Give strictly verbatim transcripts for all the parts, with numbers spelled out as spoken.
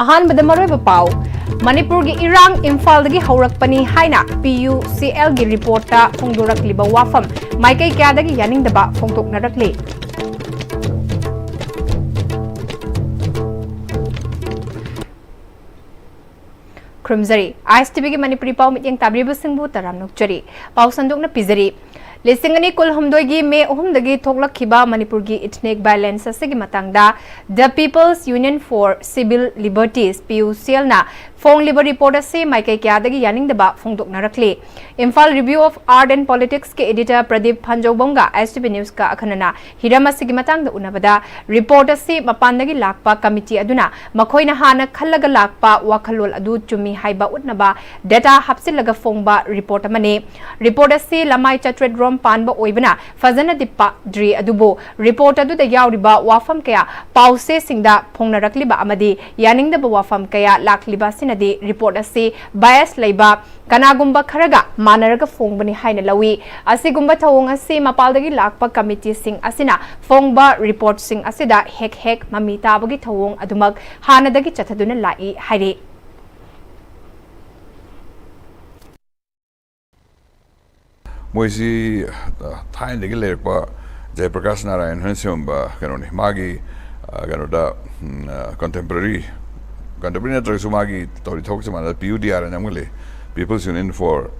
ꯑꯍꯥꯟꯕꯗ ꯃꯔꯨꯑꯣꯏꯕ ꯄꯥꯎ꯫ ꯃꯅꯤꯄꯨꯔꯒꯤ ꯏꯔꯥꯡ ꯏꯝꯐꯥꯜꯗꯒꯤ ꯍꯧꯔꯛꯄꯅꯤ ꯍꯥꯏꯅ ꯄꯤ ꯌꯨ ꯁꯤ ꯑꯦꯜꯒꯤ ꯔꯤꯄꯣꯔꯠꯇ ꯐꯣꯡꯗꯣꯔꯛꯂꯤꯕ ꯋꯥꯐꯝ ꯃꯥꯏꯀꯩ ꯀꯌꯥꯗꯒꯤ ꯌꯥꯅꯤꯡꯗꯕ ꯐꯣꯡꯗꯣꯛꯅꯔꯛꯂꯤ꯫ ꯈꯨꯔꯨꯝꯖꯔꯤ꯫ ꯑꯥꯏ ꯑꯦꯁ ꯇꯤ ꯚꯤꯒꯤ ꯃꯅꯤꯄꯨꯔꯤ ꯄꯥꯎ ꯃꯤꯠꯌꯦꯡ ꯇꯥꯕꯤꯔꯤꯕꯁꯤꯡꯕꯨ ꯇꯔꯥꯝꯅ ꯑꯣꯛꯆꯔꯤ꯫ ꯄꯥꯎ ꯁꯟꯗꯣꯛꯅ ꯄꯤꯖꯔꯤ꯫ ꯂꯤꯁꯤꯡ ꯑꯅꯤ ꯀꯨꯟꯍꯨꯝꯗꯣꯏꯒꯤ ꯃꯦ ꯑꯍꯨꯝꯗꯒꯤ ꯊꯣꯛꯂꯛꯈꯤꯕ ꯃꯅꯤꯄꯨꯔꯒꯤ ethnic violence ꯑꯁꯤꯒꯤ ꯃꯇꯥꯡꯗ The People's Union for Civil Liberties, P U C ꯑꯦꯜꯅ ꯐꯣꯡꯂꯤꯕ ꯔꯤꯄꯣꯔꯠ ꯑꯁꯤ ꯃꯥꯏꯀꯩ ꯀꯌꯥꯗꯒꯤ ꯌꯥꯅꯤꯡꯗꯕ ꯐꯣꯡꯗꯣꯛꯅꯔꯛꯂꯤ꯫ Imphal Review of Art and Politicsꯀꯤ editor ꯄ꯭ꯔꯗꯤꯞ ꯐꯟꯖꯧꯕꯝꯒ ꯑꯥꯏ ꯑꯦꯁ ꯇꯤ ꯚꯤ ꯅ꯭ꯌꯨꯁꯀ ꯑꯈꯟꯅꯅ ꯍꯤꯔꯝ ꯑꯁꯤꯒꯤ ꯃꯇꯥꯡꯗ ꯎꯅꯕꯗ, ꯔꯤꯄꯣꯔꯠ ꯑꯁꯤ ꯃꯄꯥꯟꯗꯒꯤ ꯂꯥꯛꯄ ꯀꯃꯤꯇꯤ ꯑꯗꯨꯅ ꯃꯈꯣꯏꯅ ꯍꯥꯟꯅ ꯈꯜꯂꯒ ꯂꯥꯛꯄ ꯋꯥꯈꯜꯂꯣꯟ ꯑꯗꯨ ꯆꯨꯝꯃꯤ ꯍꯥꯏꯕ ꯎꯠꯅꯕ ꯗꯦꯇꯥ ꯍꯥꯞꯆꯤꯜꯂꯒ ꯐꯣꯡꯕ ꯔꯤꯄꯣꯔꯠ ꯑꯃꯅꯤ꯫ ꯔꯤꯄꯣꯔꯠ ꯑꯁꯤ ꯂꯃꯥꯏ ꯆꯥꯇ꯭ꯔꯦꯠ ꯔꯣꯝ ꯄꯥꯟꯕ ꯑꯣꯏꯕꯅ ꯐꯖꯅꯗꯤ ꯄꯥꯗ꯭ꯔꯤ, ꯑꯗꯨꯕꯨ ꯔꯤꯄꯣꯔꯠ ꯑꯗꯨꯗ ꯌꯥꯎꯔꯤꯕ ꯋꯥꯐꯝ ꯀꯌꯥ ꯄꯥꯎꯆꯦꯁꯤꯡꯗ ꯐꯣꯡꯅꯔꯛꯂꯤꯕ ꯑꯃꯗꯤ ꯌꯥꯅꯤꯡꯗꯕ ꯋꯥꯐꯝ ꯀꯌꯥ ꯂꯥꯛꯂꯤꯕ ꯑꯁꯤꯅꯗꯤ ꯔꯤꯄꯣꯔꯠ ꯑꯁꯤ bias ꯂꯩꯕ, ꯀꯅꯥꯒꯨꯝꯕ ꯈꯔꯒ ꯃꯥꯟꯅꯔꯒ ꯐꯣꯡꯕꯅꯤ ꯍꯥꯏꯅ ꯂꯧꯏ꯫ ꯑꯁꯤꯒꯨꯝꯕ ꯊꯧꯑꯣꯡ ꯑꯁꯤ ꯃꯄꯥꯜꯗꯒꯤ ꯂꯥꯛꯄ ꯀꯃꯤꯇꯤꯁꯤꯡ ꯑꯁꯤꯅ ꯐꯣꯡꯕ ꯔꯤꯄꯣꯔꯠꯁꯤꯡ ꯑꯁꯤꯗ ꯍꯦꯛ ꯍꯦꯛ ꯃꯃꯤ ꯇꯥꯕꯒꯤ ꯊꯧꯑꯣꯡ ꯑꯗꯨꯃꯛ ꯍꯥꯟꯅꯗꯒꯤ ꯆꯠꯊꯗꯨꯅ ꯂꯥꯛꯏ ꯍꯥꯏꯔꯤ꯫ ꯃꯣꯏꯁꯤ, ꯑ, ꯊꯥꯏꯅꯗꯒꯤ ꯂꯩꯔꯛꯄ ꯖꯌꯄ꯭ꯔꯀꯥꯁ ꯅꯥꯔꯥꯌꯟ ꯍꯣꯏꯅ ꯁꯦꯝꯃꯝꯕ ꯀꯩꯅꯣꯅꯤ꯫ ꯃꯥꯒꯤ, ꯑ, ꯀꯩꯅꯣꯗ, ꯎꯝ, ꯑ, contemporary, contemporary ꯅꯠꯇ꯭ꯔꯒꯁꯨ ꯃꯥꯒꯤ ꯇꯧꯔꯤ ꯊꯕꯛꯁꯦ ꯃꯥꯟꯅꯗ ꯄꯤ ꯌꯨ ꯗꯤ ꯑꯥꯔ ꯍꯥꯏꯅ ꯑꯃꯒ ꯂꯩ, People's Union for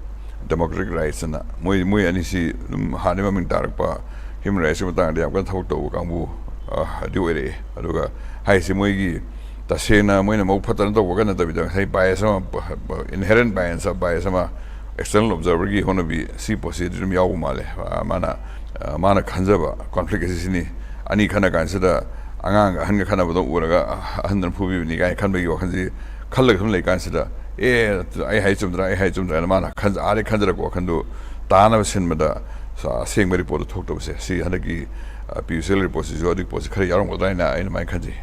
Democratic Rights ꯍꯥꯏꯅ꯫ ꯃꯣꯏ, ꯃꯣꯏ ꯑꯅꯤꯁꯤ ꯑꯗꯨꯝ ꯍꯥꯟꯅꯗꯒꯤ ꯃꯃꯤꯡ ꯇꯥꯔꯛꯄ human rightsꯀꯤ ꯃꯇꯥꯡꯗ ꯌꯥꯝ ꯀꯟꯅ ꯊꯕꯛ ꯇꯧꯕ ꯀꯥꯡꯕꯨ, ꯑ, ꯑꯗꯨ ꯑꯣꯏꯔꯛꯑꯦ꯫ ꯑꯗꯨꯒ ꯍꯥꯏꯔꯤꯁꯤ ꯃꯣꯏꯒꯤ ꯇꯁꯦꯡꯅ ꯃꯣꯏꯅ ꯃꯕꯨꯛ ꯐꯠꯇꯅ ꯇꯧꯕꯒ ꯅꯠꯇꯕꯤꯗ, ꯉꯁꯥꯏ bias ꯑꯃ, inherent bias, bias ꯑꯃ, external observerꯒꯤ ꯍꯧꯅꯕꯤ, ꯁꯤ ꯄꯣꯠꯁꯤ ꯑꯗꯨꯝ ꯌꯥꯎꯕ ꯃꯥꯜꯂꯦ꯫ ꯑ, ꯃꯥꯅ, ꯑ, ꯃꯥꯅ ꯈꯟꯖꯕ conflict ꯑꯁꯤ ꯁꯤꯅꯤ꯫ ꯑꯅꯤ ꯈꯠꯅ ꯀꯥꯟꯁꯤꯗ ꯑꯉꯥꯡꯒ ꯑꯍꯟꯒ ꯈꯠꯅꯕꯗꯣ ꯎꯔꯒ, ꯑ, ꯑꯍꯟꯗꯨꯅ ꯐꯨꯕꯤꯕꯅꯤ ꯀꯥꯏꯅ ꯈꯟꯕꯒꯤ ꯋꯥꯈꯜꯁꯤ ꯈꯜꯂꯒ ꯁꯨꯝ ꯂꯩ ꯀꯥꯟꯁꯤꯗ, "ꯑꯦ, ꯑꯩ ꯍꯥꯏ ꯆꯨꯝꯗ꯭ꯔꯥ, ꯑꯩ ꯍꯥꯏ ꯆꯨꯝꯗ꯭ꯔꯥ" ꯍꯥꯏꯅ ꯃꯥꯅ ꯈꯟꯖ-, ꯑꯥꯗꯩ ꯈꯟꯖꯔꯛꯄ ꯋꯥꯈꯜꯗꯨ ꯇꯥꯅꯕ ꯁꯤꯟꯕꯗ, ꯑ, ꯑꯁꯦꯡꯕ ꯔꯤꯄꯣꯔꯠꯇꯨ ꯊꯣꯛꯇꯕꯁꯦ, ꯁꯤ ꯍꯟꯗꯛꯀꯤ, ꯑ, ꯄꯤ ꯌꯨ ꯁꯤ ꯑꯦꯜ ꯔꯤꯄꯣꯔꯠꯁꯤꯁꯨ ꯑꯗꯨꯒꯤ ꯄꯣꯠꯁꯤ ꯈꯔ ꯌꯥꯎꯔꯝꯒꯗ꯭ꯔꯥ ꯍꯥꯏꯅ ꯑꯩꯅ ꯑꯗꯨꯃꯥꯏꯅ ꯈꯟꯖꯩ꯫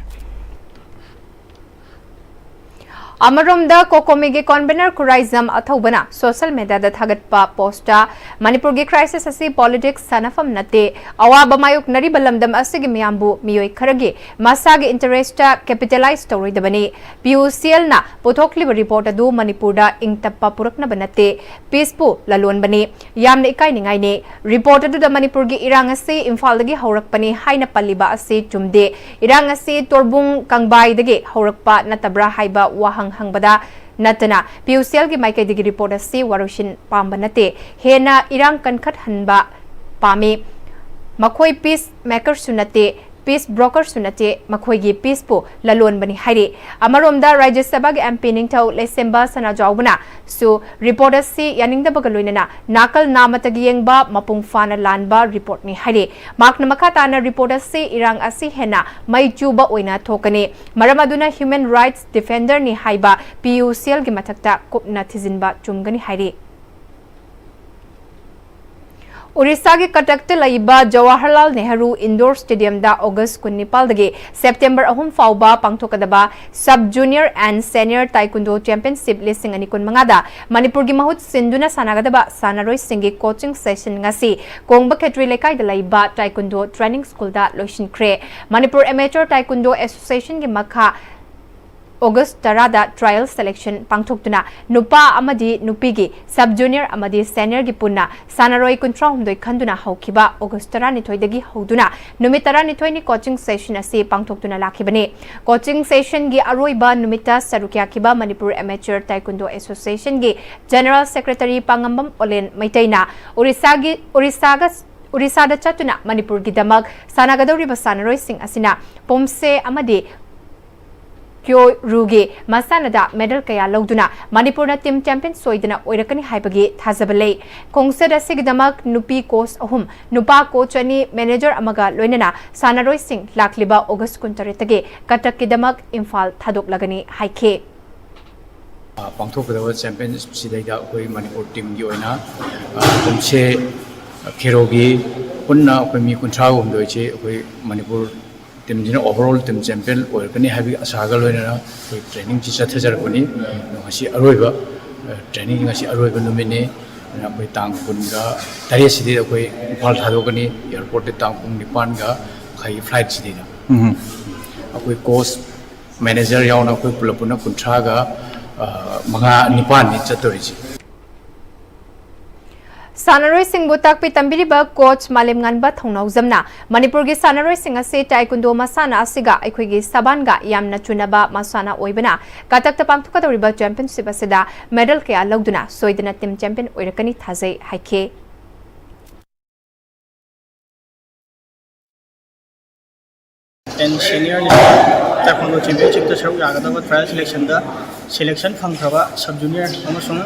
ꯑꯃꯔꯣꯝꯗ, ꯀꯣꯀꯣꯃꯤꯒꯤ ꯀꯣꯟꯚꯦꯅꯔ ꯈꯨꯔꯥꯏꯖꯝ ꯑꯊꯧꯕꯅ ꯁꯣꯁꯤꯌꯦꯜ ꯃꯤꯗꯤꯌꯥꯗ ꯊꯥꯒꯠꯄ ꯄꯣꯁꯇ, "ꯃꯅꯤꯄꯨꯔꯒꯤ ꯀ꯭ꯔꯥꯏꯁꯤꯁ ꯑꯁꯤ ꯄꯣꯂꯤꯇꯤꯛꯁ ꯁꯥꯟꯅꯐꯝ ꯅꯠꯇꯦ, ꯑꯋꯥꯕ ꯃꯥꯌꯣꯛꯅꯔꯤꯕ ꯂꯝꯗꯝ ꯑꯁꯤꯒꯤ ꯃꯤꯌꯥꯝꯕꯨ ꯃꯤꯑꯣꯏ ꯈꯔꯒꯤ ꯃꯁꯥꯒꯤ ꯏꯟꯇꯔꯦꯁꯇ ꯀꯦꯄꯤꯇꯦꯂꯥꯏꯖ ꯇꯧꯔꯣꯏꯗꯕꯅꯤ꯫ ꯄꯤ ꯌꯨ ꯁꯤ ꯑꯦꯜꯅ ꯄꯨꯊꯣꯛꯂꯤꯕ ꯔꯤꯄꯣꯔꯠ ꯑꯗꯨ ꯃꯅꯤꯄꯨꯔꯗ ꯏꯪ ꯇꯞꯄ ꯄꯨꯔꯛꯅꯕ ꯅꯠꯇꯦ, ꯄꯤꯁꯄꯨ ꯂꯂꯣꯟꯕꯅꯤ꯫ ꯌꯥꯝꯅ ꯏꯀꯥꯏꯅꯤꯡꯉꯥꯏꯅꯤ꯫ ꯔꯤꯄꯣꯔꯠ ꯑꯗꯨꯗ ꯃꯅꯤꯄꯨꯔꯒꯤ ꯏꯔꯥꯡ ꯑꯁꯤ ꯏꯝꯐꯥꯜꯗꯒꯤ ꯍꯧꯔꯛꯄꯅꯤ ꯍꯥꯏꯅ ꯄꯜꯂꯤꯕ ꯑꯁꯤ ꯆꯨꯝꯗꯦ꯫ ꯏꯔꯥꯡ ꯑꯁꯤ ꯇꯣꯔꯕꯨꯡ ꯀꯪꯕꯥꯏꯗꯒꯤ ꯍꯧꯔꯛꯄ ꯅꯠꯇꯕ꯭ꯔꯥ ꯍꯥꯏꯕ ꯋꯥꯍꯪ ꯍꯪꯕꯗ ꯅꯠꯇꯅ ꯄꯤ ꯌꯨ ꯁꯤ ꯑꯦꯜꯒꯤ ꯃꯥꯏꯀꯩꯗꯒꯤ ꯔꯤꯄꯣꯔꯠ ꯑꯁꯤ ꯋꯥꯔꯣꯏꯁꯤꯟ ꯄꯥꯝꯕ ꯅꯠꯇꯦ, ꯍꯦꯟꯅ ꯏꯔꯥꯡ ꯀꯟꯈꯠꯍꯟꯕ ꯄꯥꯝꯃꯤ꯫ ꯃꯈꯣꯏ ꯄꯤꯁ ꯃꯦꯀꯔꯁꯨ ꯅꯠꯇꯦ, ꯄꯤꯁ ꯕ꯭ꯔꯣꯀꯔꯁꯨ ꯅꯠꯇꯦ, ꯃꯈꯣꯏꯒꯤ ꯄꯤꯁꯄꯨ ꯂꯂꯣꯟꯕꯅꯤ" ꯍꯥꯏꯔꯤ꯫ ꯑꯃꯔꯣꯝꯗ, ꯔꯥꯖ꯭ꯌ ꯁꯚꯥꯒꯤ ꯑꯦꯝ ꯄꯤ ꯅꯤꯡꯊꯧ ꯂꯩꯁꯦꯝꯕ ꯁꯅꯥꯖꯥꯎꯕꯅꯁꯨ ꯔꯤꯄꯣꯔꯠ ꯑꯁꯤ ꯌꯥꯅꯤꯡꯗꯕꯒ ꯂꯣꯏꯅꯅ ꯅꯥꯀꯜ ꯅꯥꯃꯇꯒꯤ ꯌꯦꯡꯕ ꯃꯄꯨꯡ ꯐꯥꯅ ꯂꯥꯟꯕ ꯔꯤꯄꯣꯔꯠꯅꯤ ꯍꯥꯏꯔꯤ꯫ ꯃꯍꯥꯛꯅ ꯃꯈꯥ ꯇꯥꯅ ꯔꯤꯄꯣꯔꯠ ꯑꯁꯤ ꯏꯔꯥꯡ ꯑꯁꯤ ꯍꯦꯟꯅ ꯃꯩ ꯆꯨꯕ ꯑꯣꯏꯅ ꯊꯣꯛꯀꯅꯤ, ꯃꯔꯝ ꯑꯗꯨꯅ ꯍ꯭ꯌꯨꯃꯦꯟ ꯔꯥꯏꯠꯁ ꯗꯤꯐꯦꯟꯗꯔꯅꯤ ꯍꯥꯏꯕ ꯄꯤ ꯌꯨ ꯁꯤ ꯑꯦꯜꯒꯤ ꯃꯊꯛꯇ ꯀꯨꯞꯅ ꯊꯤꯖꯤꯟꯕ ꯆꯨꯝꯒꯅꯤ ꯍꯥꯏꯔꯤ꯫ ꯑꯣꯔꯤꯁꯥꯒꯤ ꯀꯇꯛꯇ ꯂꯩꯕ ꯖꯋꯥꯍꯔꯂꯥꯜ ꯅꯦꯍꯔꯨ ꯏꯟꯗꯣꯔ ꯁ꯭ꯇꯦꯗꯤꯌꯝꯗ ꯑꯣꯒꯁ ꯀꯨꯟꯅꯤꯄꯥꯜꯗꯒꯤ ꯁꯦꯞꯇꯦꯝꯕꯔ ꯑꯍꯨꯝ ꯐꯥꯎꯕ ꯄꯥꯡꯊꯣꯛꯀꯗꯕ Sub Junior and Senior Taekwondo Championship ꯂꯤꯁꯤꯡ ꯑꯅꯤ ꯀꯨꯟꯃꯉꯥꯗ ꯃꯅꯤꯄꯨꯔꯒꯤ ꯃꯍꯨꯠ ꯁꯤꯟꯗꯨꯅ ꯁꯥꯟꯅꯒꯗꯕ ꯁꯥꯟꯅꯔꯣꯏꯁꯤꯡꯒꯤ ꯀꯣꯆꯤꯡ ꯁꯦꯁꯟ ꯉꯁꯤ ꯀꯣꯡꯕ ꯈꯦꯇ꯭ꯔꯤ ꯂꯩꯀꯥꯏꯗ ꯂꯩꯕ ꯇꯥꯏꯀꯨꯟꯗꯣ ꯇ꯭ꯔꯦꯅꯤꯡ ꯁ꯭ꯀꯨꯜꯗ ꯂꯣꯏꯁꯤꯟꯈ꯭ꯔꯦ꯫ ꯃꯅꯤꯄꯨꯔ ꯑꯦꯃꯦꯆꯔ ꯇꯥꯏꯀꯨꯟꯗꯣ ꯑꯦꯁꯣꯁꯤꯌꯦꯁꯟꯒꯤ ꯃꯈꯥ ꯑꯣꯒꯁ ꯇꯔꯥꯗ trial selection ꯄꯥꯡꯊꯣꯛꯇꯨꯅ ꯅꯨꯄꯥ ꯑꯃꯗꯤ ꯅꯨꯄꯤꯒꯤ Sub Junior ꯑꯃꯗꯤ Seniorꯒꯤ ꯄꯨꯟꯅ ꯁꯥꯟꯅꯔꯣꯏ ꯀꯨꯟꯊ꯭ꯔꯥꯍꯨꯝꯗꯣꯏ ꯈꯟꯗꯨꯅ ꯍꯧꯈꯤꯕ ꯑꯣꯒꯁ ꯇꯔꯥꯅꯤꯊꯣꯏꯗꯒꯤ ꯍꯧꯗꯨꯅ ꯅꯨꯃꯤꯠ ꯇꯔꯥꯅꯤꯊꯣꯏꯅꯤ coaching session ꯑꯁꯤ ꯄꯥꯡꯊꯣꯛꯇꯨꯅ ꯂꯥꯛꯈꯤꯕꯅꯤ꯫ Coaching sessionꯒꯤ ꯑꯔꯣꯏꯕ ꯅꯨꯃꯤꯠꯇ ꯁꯔꯨꯛ ꯌꯥꯈꯤꯕ ꯃꯅꯤꯄꯨꯔ ꯑꯦꯃꯦꯆꯔ ꯇꯥꯏꯀꯨꯟꯗꯣ ꯑꯦꯁꯣꯁꯤꯌꯦꯁꯟꯒꯤ General Secretary ꯄꯥꯉꯝꯕꯝ ꯑꯣꯂꯦꯟ ꯃꯩꯇꯩꯅ ꯑꯣꯔꯤꯁꯥꯒꯤ, ꯑꯣꯔꯤꯁꯥꯒ, ꯑꯣꯔꯤꯁꯥꯗ ꯆꯠꯇꯨꯅ ꯃꯅꯤꯄꯨꯔꯒꯤꯗꯃꯛ ꯁꯥꯟꯅꯒꯗꯧꯔꯤꯕ ꯁꯥꯟꯅꯔꯣꯏꯁꯤꯡ ꯑꯁꯤꯅ ꯄꯣꯝꯁꯦ ꯑꯃꯗꯤ ꯀ꯭ꯌꯣꯔꯨꯒꯤ ꯃꯁꯥꯟꯅꯗ ꯃꯦꯗꯜ ꯀꯌꯥ ꯂꯧꯗꯨꯅ ꯃꯅꯤꯄꯨꯔꯅ team champion ꯁꯣꯏꯗꯅ ꯑꯣꯏꯔꯛꯀꯅꯤ ꯍꯥꯏꯕꯒꯤ ꯊꯥꯖꯕ ꯂꯩ꯫ ꯈꯣꯡꯆꯠ ꯑꯁꯤꯒꯤꯗꯃꯛ ꯅꯨꯄꯤ coach ꯑꯍꯨꯝ, ꯅꯨꯄꯥ coach ꯑꯅꯤ, manager ꯑꯃꯒ ꯂꯣꯏꯅꯅ ꯁꯥꯟꯅꯔꯣꯏꯁꯤꯡ ꯂꯥꯛꯂꯤꯕ ꯑꯣꯒꯁ ꯀꯨꯟꯇꯔꯦꯠꯇꯒꯤ ꯀꯇꯛꯀꯤꯗꯃꯛ ꯏꯝꯐꯥꯜ ꯊꯥꯗꯣꯛꯂꯒꯅꯤ ꯍꯥꯏꯈꯤ꯫ ꯑ, ꯄꯥꯡꯊꯣꯛꯀꯗꯕ ꯆꯦꯝꯄꯤꯌꯟꯁꯤꯞꯁꯤꯗꯩꯗ ꯑꯩꯈꯣꯏ ꯃꯅꯤꯄꯨꯔ ꯇꯤꯝꯒꯤ ꯑꯣꯏꯅ, ꯑ, ꯀꯨꯝꯁꯦ ꯈꯦꯔꯣꯒꯤ ꯄꯨꯟꯅ ꯑꯩꯈꯣꯏ ꯃꯤ ꯀꯨꯟꯊ꯭ꯔꯥ ꯍꯨꯝꯗꯣꯏꯁꯤ ꯑꯩꯈꯣꯏ ꯃꯅꯤꯄꯨꯔ ꯇꯤꯝꯁꯤꯅ overall team champion ꯑꯣꯏꯔꯛꯀꯅꯤ ꯍꯥꯏꯕꯒꯤ ꯑꯁꯥꯒ ꯂꯣꯏꯅꯅ ꯑꯩꯈꯣꯏ trainingꯁꯤ ꯆꯠꯊꯖꯔꯛꯄꯅꯤ꯫ ꯑꯗꯣ ꯉꯁꯤ ꯑꯔꯣꯏꯕ, ꯑ, training, ꯉꯁꯤ ꯑꯔꯣꯏꯕ ꯅꯨꯃꯤꯠꯅꯤ꯫ ꯑꯗꯨꯅ ꯑꯩꯈꯣꯏ ꯇꯥꯡ ꯀꯨꯟꯒ ꯇꯔꯦꯠꯁꯤꯗꯤ ꯑꯩꯈꯣꯏ ꯏꯝꯐꯥꯜ ꯊꯥꯗꯣꯛꯀꯅꯤ꯫ Airportꯇ ꯇꯥꯡ ꯄꯨꯡ ꯅꯤꯄꯥꯟꯒ ꯃꯈꯥꯏꯒꯤ flightꯁꯤꯗꯩꯗ꯫ ꯎꯝ꯫ ꯑꯩꯈꯣꯏ coach, manager ꯌꯥꯎꯅ ꯑꯩꯈꯣꯏ ꯄꯨꯂꯞ ꯄꯨꯟꯅ ꯀꯨꯟꯊ꯭ꯔꯥꯒ, ꯑ, ꯃꯉꯥ, ꯅꯤꯄꯥꯟꯅꯤ ꯆꯠꯇꯣꯔꯤꯁꯤ꯫ ꯁꯥꯟꯅꯔꯣꯏꯁꯤꯡꯕꯨ ꯇꯥꯛꯄꯤ ꯇꯝꯕꯤꯔꯤꯕ coach ꯃꯥꯂꯦꯝꯉꯥꯟꯕ ꯊꯧꯅꯥꯎꯖꯝꯅ ꯃꯅꯤꯄꯨꯔꯒꯤ ꯁꯥꯟꯅꯔꯣꯏꯁꯤꯡ ꯑꯁꯤ ꯇꯥꯏꯀꯨꯟꯗꯣ ꯃꯁꯥꯟꯅ ꯑꯁꯤꯒ ꯑꯩꯈꯣꯏꯒꯤ ꯁꯕꯥꯟꯒ ꯌꯥꯝꯅ ꯆꯨꯅꯕ ꯃꯁꯥꯟꯅ ꯑꯣꯏꯕꯅ ꯀꯇꯛꯇ ꯄꯥꯡꯊꯣꯛꯀꯗꯧꯔꯤꯕ championship ꯑꯁꯤꯗ medal ꯀꯌꯥ ꯂꯧꯗꯨꯅ ꯁꯣꯏꯗꯅ team champion ꯑꯣꯏꯔꯛꯀꯅꯤ ꯊꯥꯖꯩ ꯍꯥꯏꯈꯤ꯫ And senior taekwondo championshipꯇ ꯁꯔꯨꯛ ꯌꯥꯒꯗꯕ trial selectionꯗ selection ꯐꯪꯈ꯭ꯔꯕ sub junior ꯑꯃꯁꯨꯡ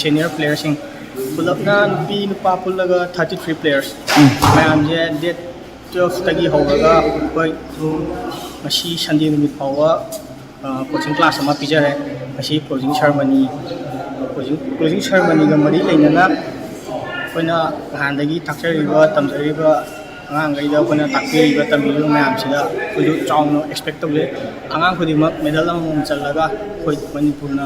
senior playerꯁꯤꯡ ꯄꯨꯂꯞꯅ ꯅꯨꯄꯤ ꯅꯨꯄꯥ ꯄꯨꯜꯂꯒ thirty three players꯫ ꯃꯌꯥꯝꯁꯦ date twelveꯇꯒꯤ ꯍꯧꯔꯒ ꯑꯩꯈꯣꯏ ꯉꯁꯤ Sunday ꯅꯨꯃꯤꯠ ꯐꯥꯎꯕ, ꯑ, coaching class ꯑꯃ ꯄꯤꯖꯔꯦ꯫ ꯉꯁꯤ closing ceremony, closing, closing ceremonyꯒ ꯃꯔꯤ ꯂꯩꯅꯅ ꯑꯩꯈꯣꯏꯅ ꯅꯍꯥꯟꯗꯒꯤ ꯇꯥꯛꯆꯔꯤꯕ, ꯇꯝꯖꯔꯤꯕ ꯑꯉꯥꯡꯈꯩꯗ ꯑꯩꯈꯣꯏꯅ ꯇꯥꯛꯄꯤꯔꯤꯕ, ꯇꯝꯕꯤꯔꯤꯕ ꯃꯌꯥꯝꯁꯤꯗ ꯑꯩꯈꯣꯏꯁꯨ ꯆꯥꯎꯅ expect ꯇꯧꯖꯩ꯫ ꯑꯉꯥꯡ ꯈꯨꯗꯤꯡꯃꯛ medal ꯑꯃꯃꯝ ꯆꯜꯂꯒ ꯑꯩꯈꯣꯏ ꯃꯅꯤꯄꯨꯔꯅ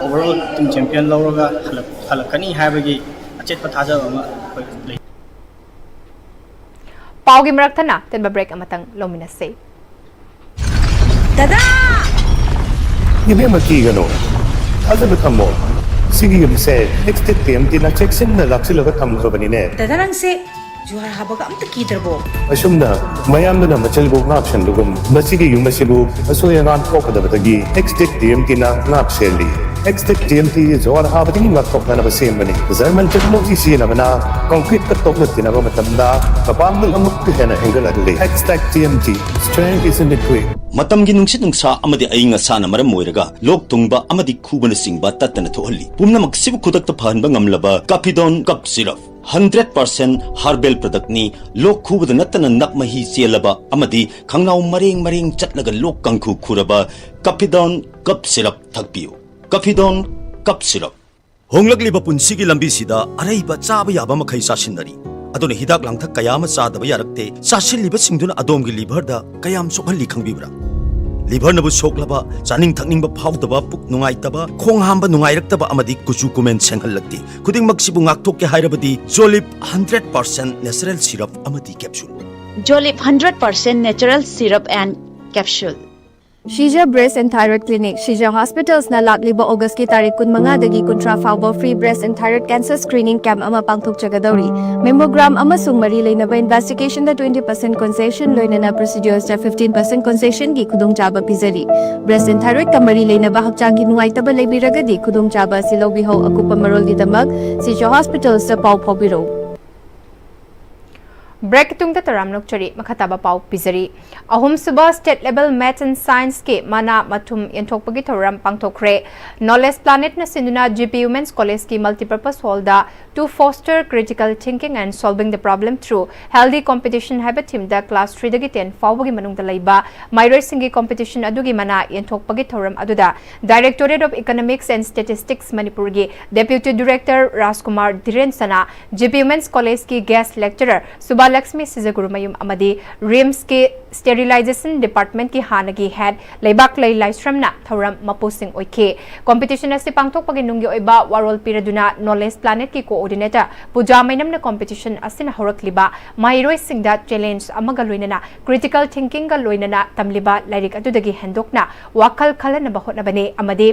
overall team champion ꯂꯧꯔꯒ ꯍꯜꯂꯛ-, ꯍꯜꯂꯛꯀꯅꯤ ꯍꯥꯏꯕꯒꯤ ꯑꯆꯦꯠꯄ ꯊꯥꯖꯕ ꯑꯃ ꯑꯩꯈꯣꯏ ꯂꯩ꯫ ꯄꯥꯎꯒꯤ ꯃꯔꯛ ꯊꯠꯅ ꯇꯦꯟꯕ break ꯑꯃꯇꯪ ꯂꯧꯃꯤꯟꯅꯁꯤ꯫ ꯗꯗꯥ! ꯏꯕꯦꯝꯃ, ꯀꯤꯒꯅꯨ, ꯊꯥꯖꯕ ꯊꯝꯃꯣ꯫ ꯁꯤꯒꯤ ꯌꯨꯝꯁꯦ Extech TMTꯅ ꯆꯦꯛꯁꯤꯟꯅ ꯂꯥꯛꯁꯤꯜꯂꯒ ꯊꯝꯈ꯭ꯔꯕꯅꯤꯅꯦ꯫ ꯗꯗꯥ, ꯅꯪꯁꯦ ꯖꯨꯍꯥꯔ ꯍꯥꯕꯒ ꯑꯝꯇ ꯀꯤꯗ꯭ꯔꯕꯣ? ꯑꯁꯨꯝꯅ ꯃꯌꯥꯝꯗꯨꯅ ꯃꯆꯜꯕꯨ ꯉꯥꯛ ꯁꯦꯟꯕꯒꯨꯝ, ꯃꯁꯤꯒꯤ ꯌꯨꯝ ꯑꯁꯤꯕꯨ ꯑꯁꯣꯏ ꯑꯉꯥꯝ ꯊꯣꯛꯀꯗꯕꯗꯒꯤ Extech TMTꯅ ꯉꯥꯛ ꯁꯦꯜꯂꯤ꯫ Extech TMT ꯖꯨꯍꯥꯔ ꯍꯥꯕꯗꯒꯤ ꯉꯥꯛꯊꯣꯛꯅꯅꯕ ꯁꯦꯝꯕꯅꯤ꯫ German technology ꯁꯤꯖꯤꯟꯅꯕꯅ concreteꯀ ꯇꯣꯛꯅ ꯇꯤꯟꯅꯕ ꯃꯇꯝꯗ ꯃꯄꯥꯡꯒꯜ ꯑꯃꯨꯛꯀ ꯍꯦꯟꯅ ꯍꯦꯟꯒꯠꯍꯜꯂꯤ꯫ Extech TMT, strength is in the grit. ꯃꯇꯝꯒꯤ ꯅꯨꯡꯁꯤꯠ ꯅꯨꯡꯁꯥ ꯑꯃꯗꯤ ꯑꯏꯪ ꯑꯁꯥꯅ ꯃꯔꯝ ꯑꯣꯏꯔꯒ ꯂꯣꯛ ꯊꯨꯡꯕ ꯑꯃꯗꯤ ꯈꯨꯕꯅꯆꯤꯡꯕ ꯇꯠꯇꯅ ꯊꯣꯛꯍꯜꯂꯤ꯫ ꯄꯨꯝꯅꯃꯛꯁꯤꯕꯨ ꯈꯨꯗꯛꯇ ꯐꯍꯟꯕ ꯉꯝꯂꯕ Cappidone Cough Syrup, hundred percent herbal productꯅꯤ꯫ ꯂꯣꯛ ꯈꯨꯕꯗ ꯅꯠꯇꯅ ꯅꯞ ꯃꯍꯤ ꯆꯦꯜꯂꯕ ꯑꯃꯗꯤ ꯈꯪꯅꯥꯎ ꯃꯔꯦꯡ ꯃꯔꯦꯡ ꯆꯠꯂꯒ ꯂꯣꯛ ꯀꯥꯡꯈꯨ ꯈꯨꯔꯕ Cappidone Cough Syrup ꯊꯛꯄꯤꯌꯨ꯫ Cappidone Cough Syrup꯫ ꯍꯣꯡꯂꯛꯂꯤꯕ ꯄꯨꯟꯁꯤꯒꯤ ꯂꯝꯕꯤꯁꯤꯗ ꯑꯔꯩꯕ ꯆꯥꯕ ꯌꯥꯕ ꯃꯈꯩ ꯆꯥꯁꯤꯟꯅꯔꯤ꯫ ꯑꯗꯨꯅ ꯍꯤꯗꯥꯛ ꯂꯥꯡꯊꯛ ꯀꯌꯥ ꯑꯃ ꯆꯥꯗꯕ ꯌꯥꯔꯛꯇꯦ꯫ ꯆꯥꯁꯤꯜꯂꯤꯕꯁꯤꯡꯗꯨꯅ ꯑꯗꯣꯝꯒꯤ ꯂꯤꯚꯔꯗ ꯀꯌꯥꯝ ꯁꯣꯛꯍꯜꯂꯤ ꯈꯪꯕꯤꯕ꯭ꯔꯥ? ꯂꯤꯚꯔꯅꯕꯨ ꯁꯣꯛꯂꯕ, ꯆꯥꯅꯤꯡ ꯊꯛꯅꯤꯡꯕ ꯐꯥꯎꯗꯕ, ꯄꯨꯛ ꯅꯨꯡꯉꯥꯏꯇꯕ, ꯈꯣꯡ ꯍꯥꯝꯕ ꯅꯨꯡꯉꯥꯏꯔꯛꯇꯕ ꯑꯃꯗꯤ ꯀꯨꯆꯨ ꯀꯨꯃꯦꯟ ꯁꯦꯡꯍꯜꯂꯛꯇꯦ꯫ ꯈꯨꯗꯤꯡꯃꯛꯁꯤꯕꯨ ꯉꯥꯛꯊꯣꯛꯀꯦ ꯍꯥꯏꯔꯕꯗꯤ Jolip hundred percent natural syrup ꯑꯃꯗꯤ capsule꯫ Jolip hundred percent natural syrup and capsule. Shija Breast and Thyroid Clinic, Shija Hospitals ꯅ ꯂꯥꯛꯂꯤꯕ ꯑꯣꯒꯁꯀꯤ ꯇꯥꯔꯤꯛ ꯀꯨꯟꯃꯉꯥꯗꯒꯤ ꯀꯨꯟꯊ꯭ꯔꯥ ꯐꯥꯎꯕ free breast and thyroid cancer screening camp ꯑꯃ ꯄꯥꯡꯊꯣꯛꯆꯒꯗꯧꯔꯤ꯫ Mammogram ꯑꯃꯁꯨꯡ ꯃꯔꯤ ꯂꯩꯅꯕ investigation ꯗ twenty percent concession ꯂꯣꯏꯅꯅ procedures ꯇ fifteen percent concession ꯒꯤ ꯈꯨꯗꯣꯡꯆꯥꯕ ꯄꯤꯖꯔꯤ꯫ Breast and thyroid ꯀ ꯃꯔꯤ ꯂꯩꯅꯕ ꯍꯛꯆꯥꯡꯒꯤ ꯅꯨꯡꯉꯥꯏꯇꯕ ꯂꯩꯕꯤꯔꯒꯗꯤ ꯈꯨꯗꯣꯡꯆꯥꯕ ꯑꯁꯤ ꯂꯧꯕꯤꯍꯧ꯫ ꯑꯀꯨꯞꯄ ꯃꯔꯣꯜꯒꯤꯗꯃꯛ Shija Hospitals ꯇ ꯄꯥꯎ ꯐꯥꯎꯕꯤꯔꯧ꯫ Break ꯇꯨꯡꯗ ꯇꯔꯥꯝꯅ ꯑꯣꯛꯆꯔꯤ꯫ ꯃꯈꯥ ꯇꯥꯕ ꯄꯥꯎ ꯄꯤꯖꯔꯤ꯫ ꯑꯍꯨꯝꯁꯨꯕ State Level Maths and Science ꯀꯤ ꯃꯅꯥ ꯃꯊꯨꯝ ꯌꯦꯟꯊꯣꯛꯄꯒꯤ ꯊꯧꯔꯝ ꯄꯥꯡꯊꯣꯛꯈ꯭ꯔꯦ꯫ Knowledge Planet ꯅ ꯁꯤꯟꯗꯨꯅ G P Women's College ꯀꯤ Multipurpose Hall the To Foster Critical Thinking and Solving the Problem Through Healthy Competition ꯍꯥꯏꯕ theme ꯗ class three ꯗꯒꯤ ten ꯐꯥꯎꯕꯒꯤ ꯃꯅꯨꯡꯗ ꯂꯩꯕ ꯃꯍꯩꯔꯣꯏꯁꯤꯡꯒꯤ competition ꯑꯗꯨꯒꯤ ꯃꯅꯥ ꯌꯦꯟꯊꯣꯛꯄꯒꯤ ꯊꯧꯔꯝ ꯑꯗꯨꯗ Directorate of Economics and Statistics ꯃꯅꯤꯄꯨꯔꯒꯤ Deputy Director ꯔꯥꯖꯀꯨꯃꯥꯔ ꯙꯤꯔꯦꯟ ꯁꯅꯥ, G P Women's College ꯀꯤ Guest Lecturer ꯁꯨꯕꯥꯂꯛꯁꯃꯤ ꯁꯤꯖꯒꯨꯔꯨꯃꯌꯨꯝ ꯑꯃꯗꯤ RIMS ꯀꯤ Sterilization Department ꯀꯤ ꯍꯥꯟꯅꯒꯤ head ꯂꯩꯕꯥꯛꯂꯩ ꯂꯥꯏꯁ꯭ꯔꯝꯅ ꯊꯧꯔꯝ ꯃꯄꯨꯁꯤꯡ ꯑꯣꯏꯈꯤ꯫ Competition ꯑꯁꯤ ꯄꯥꯡꯊꯣꯛꯄꯒꯤ ꯅꯨꯡꯒꯤ ꯑꯣꯏꯕ ꯋꯥꯔꯣꯜ ꯄꯤꯔꯗꯨꯅ Knowledge Planet ꯀꯤ coordinator ꯄꯨꯖꯥ ꯃꯩꯅꯝꯅ competition ꯑꯁꯤꯅ ꯍꯧꯔꯛꯂꯤꯕ ꯃꯍꯩꯔꯣꯏꯁꯤꯡꯗ challenge ꯑꯃꯒ ꯂꯣꯏꯅꯅ critical thinking ꯒ ꯂꯣꯏꯅꯅ ꯇꯝꯂꯤꯕ ꯂꯥꯏꯔꯤꯛ ꯑꯗꯨꯗꯒꯤ ꯍꯦꯟꯗꯣꯛꯅ ꯋꯥꯈꯜ ꯈꯜꯍꯟꯅꯕ ꯍꯣꯠꯅꯕꯅꯤ ꯑꯃꯗꯤ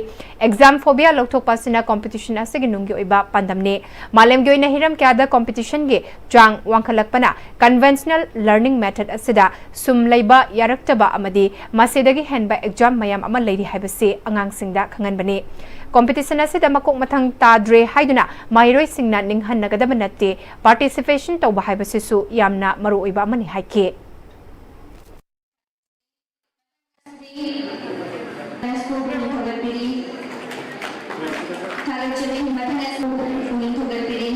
exam phobia ꯂꯧꯊꯣꯛꯄ ꯑꯁꯤꯅ competition ꯑꯁꯤꯒꯤ ꯅꯨꯡꯒꯤ ꯑꯣꯏꯕ ꯄꯥꯟꯗꯝꯅꯤ꯫ ꯃꯥꯂꯦꯝꯒꯤ ꯑꯣꯏꯅ ꯍꯤꯔꯝ ꯀꯌꯥꯗ competition ꯒꯤ ꯆꯥꯡ ꯋꯥꯡꯈꯠꯂꯛꯄꯅ conventional learning method ꯑꯁꯤꯗ ꯁꯨꯝ ꯂꯩꯕ ꯌꯥꯔꯛꯇꯕ ꯑꯃꯗꯤ ꯃꯁꯤꯗꯒꯤ ꯍꯦꯟꯕ exam ꯃꯌꯥꯝ ꯑꯃ ꯂꯩꯔꯤ ꯍꯥꯏꯕꯁꯤ ꯑꯉꯥꯡꯁꯤꯡꯗ ꯈꯪꯍꯟꯕꯅꯤ꯫ Competition ꯑꯁꯤꯗ ꯃꯀꯣꯛ ꯃꯊꯪ ꯇꯥꯗ꯭ꯔꯦ ꯍꯥꯏꯗꯨꯅ ꯃꯍꯩꯔꯣꯏꯁꯤꯡꯅ ꯅꯤꯡꯍꯟꯅꯒꯗꯕ ꯅꯠꯇꯦ꯫ Participation ꯇꯧꯕ ꯍꯥꯏꯕꯁꯤꯁꯨ ꯌꯥꯝꯅ ꯃꯔꯨꯑꯣꯏꯕ ꯑꯃꯅꯤ ꯍꯥꯏꯈꯤ꯫ ꯊꯥꯒꯠꯆꯔꯤ꯫ ꯃꯊꯪꯗ ꯄꯨꯛꯅꯤꯡ ꯊꯧꯒꯠꯄꯤꯔꯤ꯫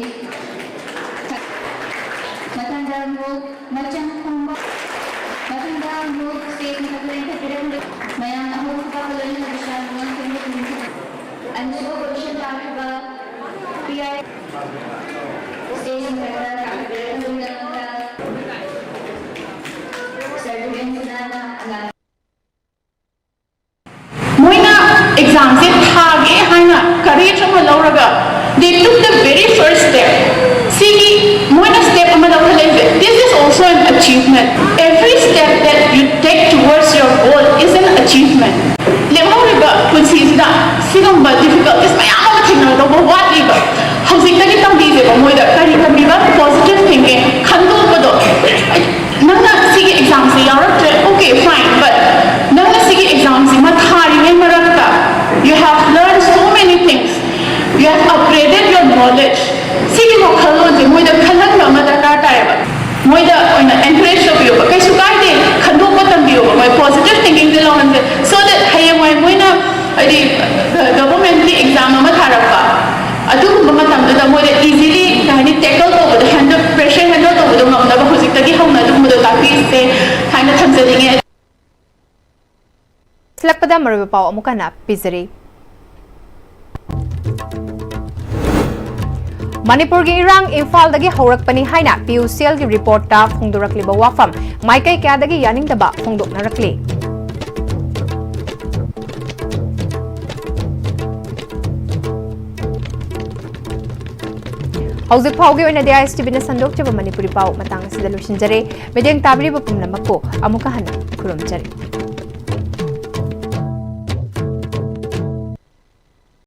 ꯃꯊꯪꯗ ꯑꯃꯨꯛ ꯃꯆꯪ ꯈꯨꯝꯕ, ꯃꯊꯪꯗ ꯑꯃꯨꯛ stage ꯃꯊꯛꯇ ꯂꯦꯡꯈꯠꯄꯤꯔꯛꯂꯤ꯫ ꯃꯌꯥꯝ ꯑꯍꯧꯕ ꯂꯣꯏꯅꯅ ꯕꯤꯁ꯭ꯔꯥꯝ ꯃꯉꯥ ꯁꯦꯝꯒꯠꯄꯤꯔꯤ꯫ ꯑꯅꯤꯁꯨꯕ position ꯇꯥꯈꯤꯕ P I stage ꯃꯊꯛꯇ ꯀꯥꯈꯠꯄꯤꯔꯛꯂꯤ꯫ ꯃꯣꯏꯅ ꯑꯦꯛꯖꯥꯝꯁꯦ ꯊꯥꯒꯦ ꯍꯥꯏꯅ ꯀꯔꯦꯖ ꯑꯃ ꯂꯧꯔꯒ they took the very first step. ꯁꯤꯒꯤ ꯃꯣꯏꯅ ꯁ꯭ꯇꯦꯞ ꯑꯃ ꯂꯧꯈꯠꯂꯛꯏꯁꯦ, this is also an achievement. Every step that you take towards your goal is an achievement. ꯂꯦꯝꯍꯧꯔꯤꯕ ꯄꯨꯟꯁꯤꯁꯤꯗ ꯁꯤꯒꯨꯝꯕ ꯗꯤꯐꯤꯀꯜꯇꯤꯁ ꯃꯌꯥꯝ ꯑꯃ ꯊꯦꯡꯅꯒꯗꯧꯕ ꯋꯥꯠꯂꯤꯕ꯫ ꯍꯧꯖꯤꯛꯇꯒꯤ ꯇꯝꯕꯤꯁꯦꯕ ꯃꯣꯏꯗ ꯀꯔꯤ ꯇꯝꯕꯤꯕ? ꯄꯣꯖꯤꯇꯤꯚ ꯊꯤꯡꯀꯤꯡ, ꯈꯟꯗꯣꯛꯄꯗꯣ꯫ ꯅꯪꯅ ꯁꯤꯒꯤ ꯑꯦꯛꯖꯥꯝꯁꯤ ꯌꯥꯎꯔꯛꯇ꯭ꯔꯦ, okay, fine, but ꯅꯪꯅ ꯁꯤꯒꯤ ꯑꯦꯛꯖꯥꯝꯁꯤꯃ ꯊꯥꯔꯤꯉꯩ ꯃꯔꯛꯇ you have learned so many things, you have upgraded your knowledge. ꯁꯤꯒꯤ ꯋꯥꯈꯜꯂꯣꯟꯁꯦ ꯃꯣꯏꯗ ꯈꯜꯍꯟꯕ ꯑꯃ ꯗꯔꯀꯥꯔ ꯇꯥꯏꯌꯦꯕ꯫ ꯃꯣꯏꯗ ꯑꯣꯏꯅ ꯑꯦꯟꯀꯔꯦꯖ ꯇꯧꯕꯤꯌꯣꯕ꯫ ꯀꯩꯁꯨ ꯀꯥꯏꯗꯦ, ꯈꯟꯗꯣꯛꯄ ꯇꯝꯕꯤꯌꯣꯕ꯫ ꯃꯣꯏ ꯄꯣꯖꯤꯇꯤꯚ ꯊꯤꯡꯀꯤꯡꯁꯦ ꯂꯧꯍꯟꯁꯦ, so that ꯍꯌꯦꯡꯋꯥꯏ ꯃꯣꯏꯅ, ꯍꯥꯏꯗꯤ, ꯒꯚꯔꯟꯃꯦꯟꯠꯀꯤ ꯑꯦꯛꯖꯥꯝ ꯑꯃ ꯊꯥꯔꯛꯄ, ꯑꯗꯨꯒꯨꯝꯕ ꯃꯇꯝꯗꯨꯗ ꯃꯣꯏꯗ ꯏꯖꯤꯂꯤ, ꯀꯩ ꯍꯥꯏꯅꯤ, ꯇꯦꯀꯜ ꯇꯧꯕꯗꯣ, ꯍꯦꯟꯗꯜ, ꯄ꯭ꯔꯦꯁꯔ ꯍꯦꯟꯗꯜ ꯇꯧꯕꯗꯣ ꯉꯝꯅꯕ ꯍꯧꯖꯤꯛꯇꯒꯤ ꯍꯧꯅ ꯑꯗꯨꯒꯨꯝꯕꯗꯣ ꯇꯥꯛꯄꯤꯁꯦ ꯍꯥꯏꯅ ꯊꯝꯖꯅꯤꯡꯉꯦ꯫ ꯁꯤꯜꯂꯛꯄꯗ ꯃꯔꯨꯑꯣꯏꯕ ꯄꯥꯎ ꯑꯃꯨꯛ ꯍꯟꯅ ꯄꯤꯖꯔꯤ꯫ ꯃꯅꯤꯄꯨꯔꯒꯤ ꯏꯔꯥꯡ ꯏꯝꯐꯥꯜꯗꯒꯤ ꯍꯧꯔꯛꯄꯅꯤ ꯍꯥꯏꯅ ꯄꯤ ꯌꯨ ꯁꯤ ꯑꯦꯜꯒꯤ ꯔꯤꯄꯣꯔꯠꯇ ꯐꯣꯡꯗꯣꯔꯛꯂꯤꯕ ꯋꯥꯐꯝ, ꯃꯥꯏꯀꯩ ꯀꯌꯥꯗꯒꯤ ꯌꯥꯅꯤꯡꯗꯕ ꯐꯣꯡꯗꯣꯛꯅꯔꯛꯂꯤ꯫ ꯍꯧꯖꯤꯛ ꯐꯥꯎꯒꯤ ꯑꯣꯏꯅꯗꯤ ꯑꯥꯏ ꯑꯦꯁ ꯇꯤ ꯚꯤꯅ ꯁꯟꯗꯣꯛꯆꯕ ꯃꯅꯤꯄꯨꯔꯤ ꯄꯥꯎ ꯃꯇꯥꯡ ꯑꯁꯤꯗ ꯂꯣꯏꯁꯤꯟꯖꯔꯦ꯫ ꯃꯤꯠꯌꯦꯡ ꯇꯥꯕꯤꯔꯤꯕ ꯄꯨꯝꯅꯃꯛꯄꯨ ꯑꯃꯨꯛꯀ ꯍꯟꯅ ꯈꯨꯔꯨꯝꯖꯔꯤ꯫